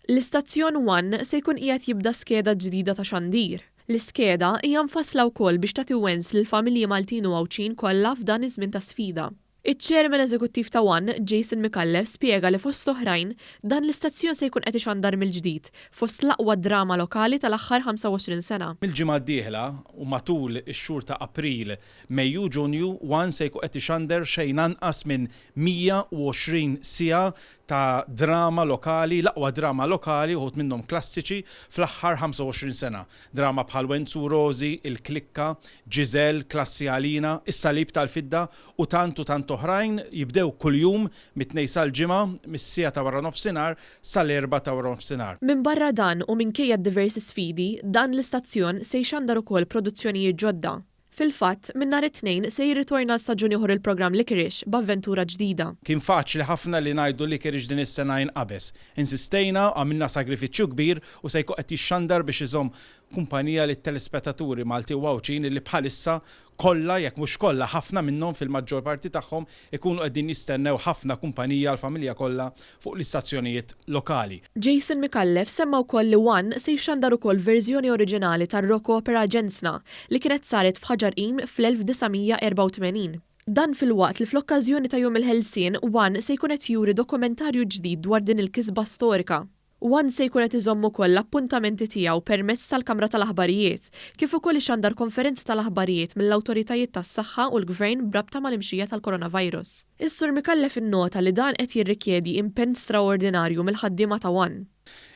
L-istazzjon One se jkun qiegħed jibda skeda ġdida ta' xandir. L-iskeda hija mfassla wkoll biex tagħti wens lill-familji Maltin u Għawdxin kollha f'dan iż-żmien ta' sfida. Iċ-Chairman Eżekuttiv ta' One, Jason Micallef spjega li fost oħrajn, dan l-istazzjon se jkun qed ixandar mill-ġdid fost l-aqwa drama lokali tal-aħħar 25 sena. Mill-ġimgħa d-dieħla u matul ix-xhur ta' April, Mejju u Ġunju, One se jkun qed ixandar xejn anqas minn 120 siegħa ta' drama lokali, l-aqwa drama lokali, uħud minnhom klassiċi, fl-aħħar 25 sena. Drama bħal Wenzu u Rożi, Il-Klikka, Giselle, Klassi Għalina, Is-Salib tal-Fidda u tant u tant oħrajn jibdew kuljum mit-Tnejn sal-Ġimgħa mis-siegħa ta' waranofsinhar sal-erbgħa ta' waranofsinhar. Minbarra dan u minkejja d-diversi sfidi, dan l-istazzjon se jxandar ukoll produzzjonijiet ġodda. Fil-fatt, minn nhar it-Tnejn se jirritorna għal staġun ieħor il-programm Licorice b'avventura ġdida. Kien faċli ħafna li ngħidu Licorice din is-sena jinqabeż. Insistejna, għamilna sagrifiċċju kbir u se jkun qed jixxandar biex iżomm kumpanija lit-telespettaturi Malti u Għawdxin li bħalissa kollha, jekk mhux kollha, ħafna minnhom fil-maġġor parti tagħhom ikunu qegħdin jistennew ħafna kumpanija għall-familja kollha fuq l-istazzjonijiet lokali. Jason Micallef semma wkoll li One se jxandar ukoll verżjoni oriġinali tar-rock opera Ġensna li kienet saret f'Ħaġar Qim fl-1984. Dan filwaqt li fl-okkażjoni ta' Jum il-Ħelsien One se jkun qed juri dokumentarju ġdid dwar din il-kisba storika. One se jkun qed iżomm ukoll l-appuntamenti tiegħu permezz tal-Kamra tal-Aħbarijiet, kif ukoll ixandar konferenzi tal-aħbarijiet mill-awtoritajiet tas-saħħa u l-Gvern b'rabta mal-imxija tal-coronavirus. Is-Sur Micallef innota li dan qed jirrikjedi impenn straordinarju mill-ħaddiema ta' One.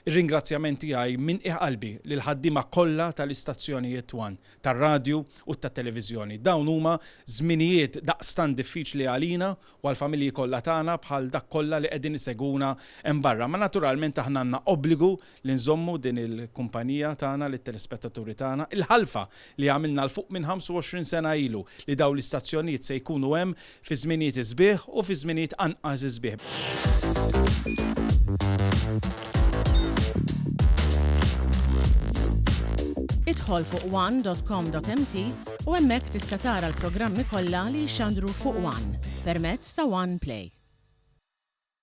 Ir-ringrazzjament tiegħi minn qiegħ qalbi lill-ħaddiema kollha tal-istazzjonijiet One, tar-radju u tat-televiżjoni. Dawn huma żminijiet daqstant diffiċli għalina u għall-familji kollha tagħna bħal dak kollha li qegħdin isegwuna hemm barra. Ma naturalment aħna għandna obbligu li nżommu din il-kumpanija tagħna lit-telespettaturi tagħna. Il-ħalfa li għamilna 'l fuq minn 25 sena ilu li dawn l-istazzjonijiet se jkunu hemm fi żminijiet isbieħ u fi żminijiet anqas isbieħ. Idħol fuq one.com.mt u hemmhekk tista' tara l-programmi kollha li jixxandru fuq One permezz ta' One Play.